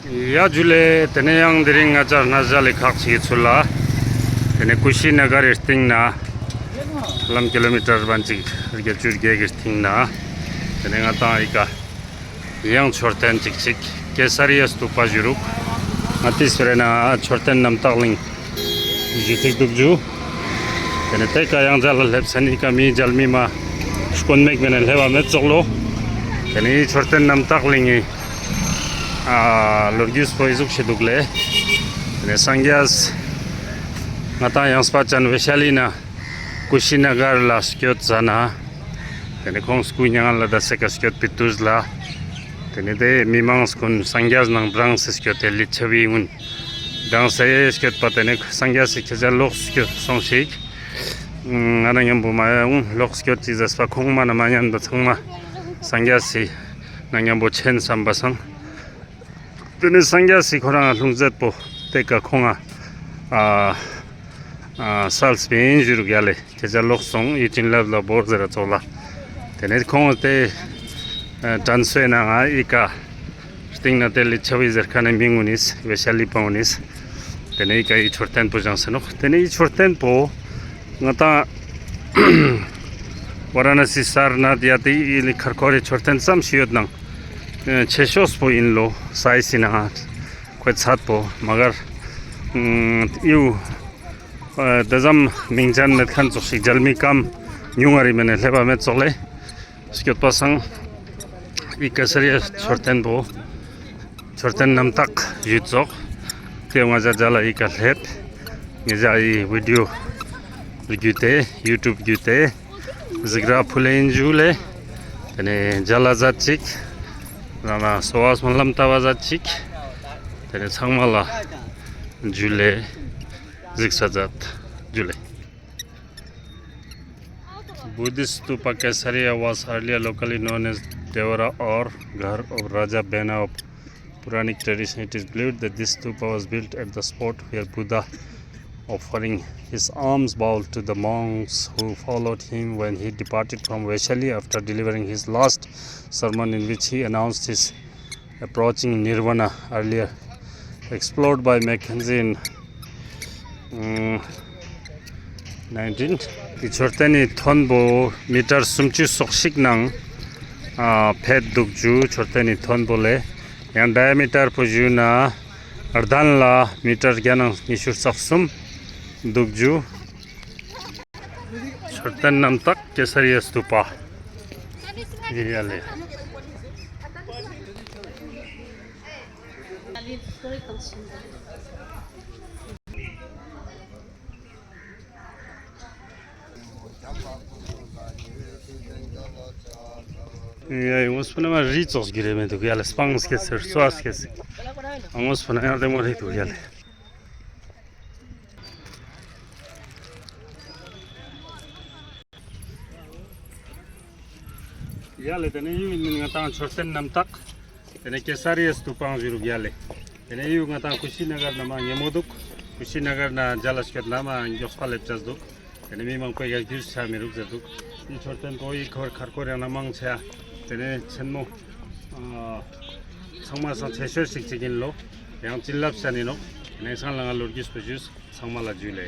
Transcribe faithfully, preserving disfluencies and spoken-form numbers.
ཡ་ཇུ་ལེ། ཏེ་ནེ་ཡང་དེ་རིང་ང་ཅག་ན་ཇ་ལེ་ཁག་ཅིག་གི་ཚུལ་ལ། ཏེ་ནེ་ཀུ་ཤི་ན་གར་རི་སྟེང་ན་ལམ་ཀི་ལོ་མི་ཊར་བན་ཅིག་བརྒྱད་ཅུ་གྱ་གི་སྟེང་ན། ཏེ་ནེ་ང་ཏང་ཨི་ཀ་ཡང་མཆོད་རྟེན་ཅིག་ཅིག་ཀེ་སར་ཡ་སྟུ་པ་ཞུ་རུག། ང་ཏིས་ཕེ་རེ་ན་མཆོད་རྟེན་རྣམ་དག་གླིང་ཞུ་ཐིག་དུག་ཇུ། ཏེ་ནེ་ཏེ་ཀ་ཡང་ཇ་ལ་སླེབས་སན་ཨི་ཀ་མི་ཇལ་མི་མ་དཀོན་མེད་མེ་ནེ་སླེབས་པ་མེད་ཙོག་ལོ། ཏེ་ནེ་ཨི་མཆོད་རྟེན་རྣམ་དག་གླིང་ངི་ཨ་ལོ་རྒྱུས་པོ་ཨི་ཟུག་ཤིག་དུག་ལེ། ཏེ་ནེ་སངས་རྒྱས་ང་ཏང་ཡང་སྤ་ཅན་བེ་ཤ་ལི་ན་ཀུ་ཤི་ན་གར་ལ་སྐྱོད་ཟ་ན། ཏེ་ནེ་ཁོང་སྐུ་མྱ་ངན་ལས་འདས་སེ་ཀ་སྐྱོད་པའི་དུས་ལ། ཏེ་ནེ་ཏེ་མི་མང་ཀུན་སངས་རྒྱས་ནང་བྲང་སེ་སྐྱོད་དེ་ལི་ཆ་བི་ངུན་བྲང་སེ་སྐྱོད་པ། ཏེ་ནེ་སངས་རྒྱས་སི་ཁྱེད་ཅག་ལོག་སྐྱོད་སོང་ཞིག། ང་ན་མཉམ་པོ་མ་ཡོང་ལོག་སྐྱོད་ཅིག་ཟེར་པ་ཁོང་མ་ན་མ་ཉན་པ་ཚང་མ་སངས་རྒྱས་སི་ན་མཉམ་པོ་ཆེན་བསམ་པ་སང་། ཏེ་ནེ་སངས་རྒྱས་སི་ཁོ་རང་ལྷུང་བཟེད་པོ་ཏེ་ཀ་ཁོང་ང་ཨ་ཨ་སལ་སྤེན་ཞུ་རུག་ཡ་ལེ། ཁྱེད་ཅག་ལོག་སོང་ཡུལ་ཅིན་ལབ་ལ་བོར་ཟེར་ར་ཙོག་ལ། ཏེ་ནེ་ཁོང་ཏེ་ཨ་དྲན་གསོའི་ནང་ང་ཨི་ཀ་སྟེང་ན་ཏེ་ལི་ཆ་བི་ཟེར་ཁན་ནི་མི་ངུན་ནིས་བེ་ཤ་ལི་པ་ངུན་ནིས། ཏེ་ནེ་ཨི་ཀ་ཨི་མཆོད་རྟེན་པོ་བཞེངས་སེ་ནོག། ཏེ་ནེ་ཨི་མཆོད་རྟེན་པོ་ང་ཏང་ཝ་ར་ན་སི་སར་ནཱཐ་ཡ་ཏེ་ཨི་ལི་ཁར་ཁོ་རེ་མཆོད་རྟེན་ཙམ་ཞིག་ཡོད་ནང་ཆེ་ཤོས་པོ་ཨིན་ལོ། སའི་སི་ནང་ཁོའི་ཚད་པོ་མ་གར་ཨ་ཡུ་ཨ་ཏེ་ཙམ་མིང་ཅན་མེད་ཁན་ཙོགས་ཤིག་ཇལ་མི་ཀམ་ཉུང་ང་རི་མེ་ནེ་སླེབས་པ་མེད་ཙོག་ལེ། སྐྱོད་པ་སང་ཨི་ཀེ་སར་ཡ་མཆོད་རྟེན་པོ་མཆོད་རྟེན་རྣམ་དག་ཞུ་ཙོག། ཏེ་ང་ཞ་ཇ་ལ་ཨི་ཀ་སླེབས། ངེ་ཞ་ཨི་བི་ཌིའོ་བརྒྱུད་དེ་ཡུ་ཊུབ་བརྒྱུད་དེ་གཟིགས་ར་ཕུལ་ཨིན་ཇུ་ལེ། ཏེ་ནེ་ཇ་ལ་ཟ་ཅིག་རང་ལ་སོ་བ་སྨོན་ལམ་བཏབ་པ་ཟ་ཅིག། ཏེ་ནེ་ཚང་མ་ལ་ཇུ་ལེ། གཟིགས་ས་ཛད་ཇུ་ལེ། Buddhist stupa Kesariya was earlier locally known as Devara or Ghar of Raja Bena of Puranic tradition. It is believed that this stupa was built at the spot where Buddha, offering his alms bowl to the monks who followed him when he departed from Vaishali after delivering his last sermon, in which he announced his approaching Nirvana, earlier explored by Mackenzie in, um, nineteen. ཏེ་མཆོད་རྟེན་ནི་མཐོན་པོ་མི་ཊར་སུམ་ཅུ་སོ་གཅིག་ནང་ཨ་ཕེད་དུག་ཇུ། མཆོད་རྟེན་ནི་མཐོན་པོ་ལེ། ཡང་ཌའི་མི་ཊར་པོ་ཞུ་ན་ཨར་དན་ལ་མི་ཊར་བརྒྱ་ནང་ཉི་ཤུ་རྩ་གསུམ་དུག་ཇུ། མཆོད་རྟེན་རྣམ་དག་ཀེ་སར་ཡ་སྟུ་པ་ཡ་ལེ། ཡ་ཡ་ངོས་པོ་ན་མ་རི་ཙོགས་གྱུར་རེ་མེད་དུག་ཡ་ལེ། སྤང་སྐྱེས་སེ་རྩྭ་སྐྱེས་སེ་ངོས་པོ་ན་ཡང་རྡེ་མོ་རེ་དུག་ཡ་ལེ། ཡ་ལེ། ཏེ་ནེ་ཡུལ་མིང་ང་ཏང་མཆོད་རྟེན་རྣམ་དག། ཏེ་ནེ་ཀེ་སར་ཡ་སྟུ་པ་ཞུ་རུག་ཡ་ལེ། ཏེ་ནེ་ཡུལ་ང་ཏང་ཀུ་ཤི་ན་གར་ན་མ་ཉེ་མོ་དུག། ཀུ་ཤི་ན་གར་ན་ཇ་ལ་སྐྱོད་ན་མ་མགྱོགས་པ་སླེབས་ཅེས་དུག། ཏེ་ནེ་མི་མང་པོ་ཡ་རྒྱུས་ཆ་མི་རུག་ཟེར་དུག། ཨི་མཆོད་རྟེན་པོ་ཨི་ཁོར་ཁར་ཁོར་ཡང་ན་མང་ཆེ། ཏེ་ནེ་ཆེན་མོ་ཨ་ཚང་མ་སང་ཆེ་ཤོས་ཤིག་ཅིག་ཨིན་ལོ། ཡང་ཅིན་ལབ་ཤ་ནི་ནོག། ཏེ་ནེ་སང་ལ་ང་ལོ་རྒྱུས་པོ་ཞུས། ཚང་མ་ལ་ཇུ་ལེ།